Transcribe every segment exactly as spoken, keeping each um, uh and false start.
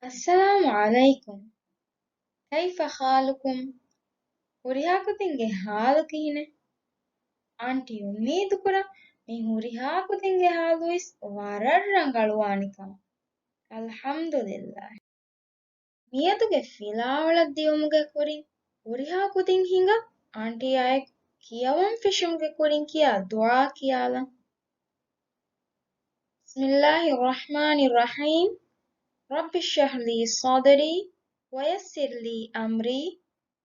އައްސަލާމު ޢަލައިކުމް. ކައިފަ ޙާލުކުމް؟ ހުރިހާ ކުދިންގެ ޙާލު ކިހިނެއް؟ އާންޓީ އުއްމީދުކުރަން މި ހުރިހާ ކުދިންގެ ޙާލުވެސް ވަރަށް ރަނގަޅުވާނެ ކަމަށް. އަލްޙަމްދުލިއްލާހި. މިއަދުގެ ފިލާވަޅަށް ދިޔުމުގެ ކުރިން ހުރިހާ ކުދިން ހިނގާ އާންޓީއާއެކު ކިޔަވަން ފެށުމުގެ ކުރިން ކިޔާ ދުޢާ ކިޔާލަން. بسم الله الرحمن الرحيم. رب اشرح لي صدري ويسر لي أمري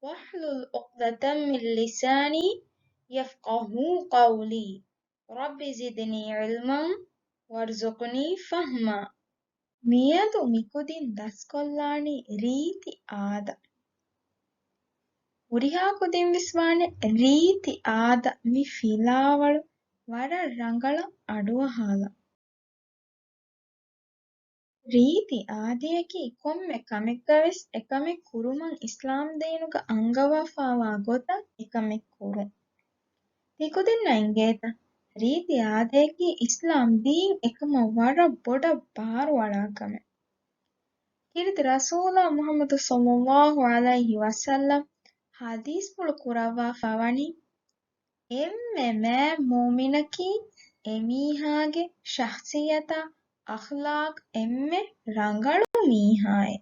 واحلل عقدة من لساني يفقهوا قولي. رب زدني علما وارزقني فهما. މިއަދު މިކުދިން ދަސްކޮށްލާނީ ރީތި އާދަ. ހުރިހާ ކުދިން ވެސް ވާނެ ރީތި އާދަ މި ފިލާވަޅު ވަރަށް ރަނގަޅަށް އަޑުއަހާލަން. ރީތި އާދަޔަކީ ކޮންމެ ކަމެއްގަވެސް އެކަމެއް ކުރުމަށް އިސްލާމް ދީނުގަ އަންގަވާފާވާ ގޮތަށް އެކަމެއް ކުރުން. ތިކުދިންނަށް އިނގޭތަ؟ ރީތި އާދަޔަކީ އިސްލާމް ދީން އެކަމަށް ވަރަށް ބޮޑަށް ބާރުއަޅާ ކަމެއް. ކީރިތި ރަސޫލާ މުޙައްމަދު ޞައްލައްލާހު ޢަލައިހި ވަސައްލަމް ޙަދީޘްފުޅު ކުރައްވާފަ ވަނީ، އެންމެ މާތް މުއުމިނަކީ އެމީހާގެ ޝަޚްޞިއްޔަތާ އަޚްލާޤް އެންމެ ރަނގަޅު މީހާއޭ.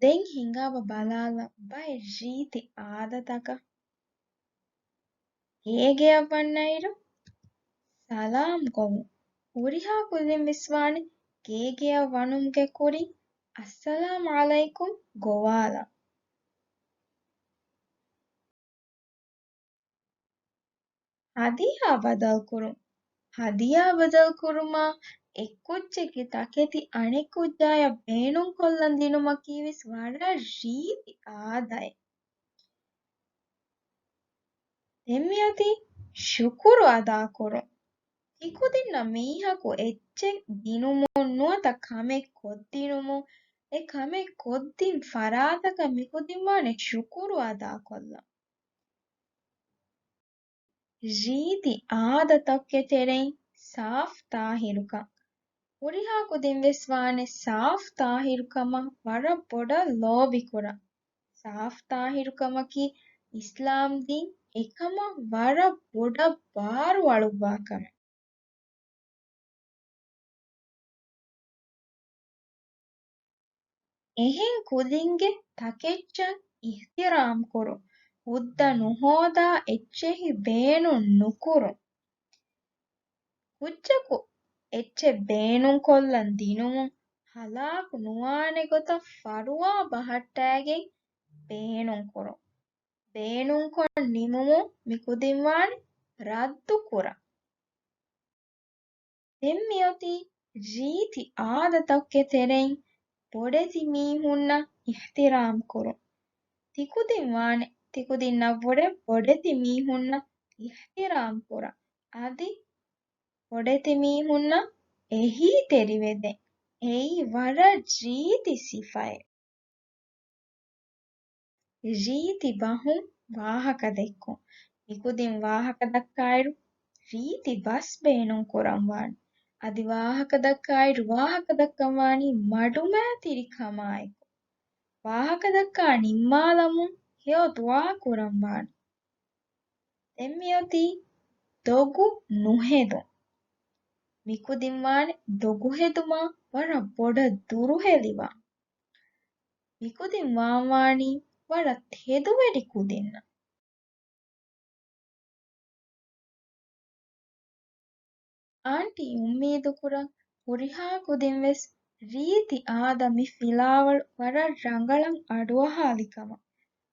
ދެން ހިނގާބަ ބަލާލަ ބައެއް ރީތި އާދަތަކަށް. ގޭގެއަށް ވަންނައިރު ސަލާމް ގޮވުން. ހުރިހާ ކުދިން ވެސް ވާނެ ގޭގެއަށް ވަނުމުގެ ކުރިން އައްސަލާމް ޢަލައިކުމް ގޮވާލަން. ހަދިޔާ ބަދަލުކުރުން. ހަދިޔާ ބަދަލުކުރުމާ، އެއް ކުއްޖެއްގެ ތަކެތި އަނެއް ކުއްޖާޔަށް ބޭނުންކޮށްލަން ދިނުމަކީ ވެސް ވަރަށް ރީތި އާދައެއް. ދެން މިއޮތީ ޝުކުރު އަދާކުރުން. ތިކުދިންނަށް މީހަކު އެއްޗެއް ދިނުމުން ނުވަތަ ކަމެއް ކޮށްދިނުމުން، އެ ކަމެއް ކޮށްދިން ފަރާތަކަށް މިކުދިން ވާނެ ޝުކުރު އަދާކޮށްލަން. ރީތި އާދަތަކުގެ ތެރެއިން ސާފް ޠާހިރުކަން. ހުރިހާ ކުދިން ވެސް ވާނެ ސާފް ޠާހިރުކަމަށް ވަރަށް ބޮޑަށް ލޯބިކުރަން. ސާފް ޠާހިރުކަމަކީ އިސްލާމް ދީން އެކަމަށް ވަރަށް ބޮޑަށް ބާރުއަޅުއްވާ ކަމެއް. އެހެން ކުދިންގެ ތަކެއްޗަށް އިޙްތިރާމް ކުރުން، ހުއްދަ ނުހޯދާ އެއްޗެހި ބޭނުން ނުކުރުން. ކުއްޖަކު އެއްޗެއް ބޭނުންކޮށްލަން ދިނުމުން ހަލާކު ނުވާނެ ގޮތަށް ފަރުވާ ބަހައްޓައިގެން ބޭނުންކުރުން. ބޭނުންކޮށް ނިމުމުން މިކުދިން ވާނެ ރައްދުކުރަން. ދެން މިއޮތީ ރީތި އާދަތަކުގެ ތެރެއިން ބޮޑެތި މީހުންނަށް އިޙްތިރާމް ކުރުން. ތިކުދިން ވާނެ ތިކުދިންނަށްވުރެ ބޮޑެތި މީހުންނަށް އިޙްތިރާމް ކުރަން. އަދި ބޮޑެތި މީހުންނަށް އެހީތެރިވެދެން. އެއީ ވަރަށް ރީތި ސިފައެއް. ރީތި ބަހުން ވާހަކަ ދެއްކުން. މިކުދިން ވާހަކަ ދައްކާއިރު، ރީތި ބަސް ބޭނުން ކުރަންވާނެ. އަދި ވާހަކަ ދައްކާއިރު، ވާހަކަ ދައްކަންވާނީ މަޑުމައިތިރިކަމާއެކު. ވާހަކަ ދައްކާ ނިންމާލަމުން ހެޔޮ ދުޢާ ކުރަންވާނެ. ދެން މިއޮތީ ދޮގު ނުހެދުން. މިކުދިން ވާނެ ދޮގުހެދުމާ ވަރަށް ބޮޑަށް ދުރުހެލިވާން. މިކުދިން ވާންވާނީ ވަރަށް ތެދުވެރި ކުދިންނަށް. އާންޓީ އުއްމީދުކުރަން ހުރިހާ ކުދިންވެސް ރީތި އާދަ މި ފިލާވަޅު ވަރަށް ރަނގަޅަށް އަޑުއަހާލިކަމަށް.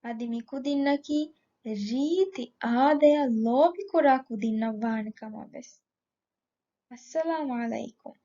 އަދި މިކުދިންނަކީ ރީތި އާދަޔަށް ލޯބިކުރާ ކުދިންނަށް ވާނެ ކަމަށްވެސް. އައްސަލާމު ޢަލައިކުމް.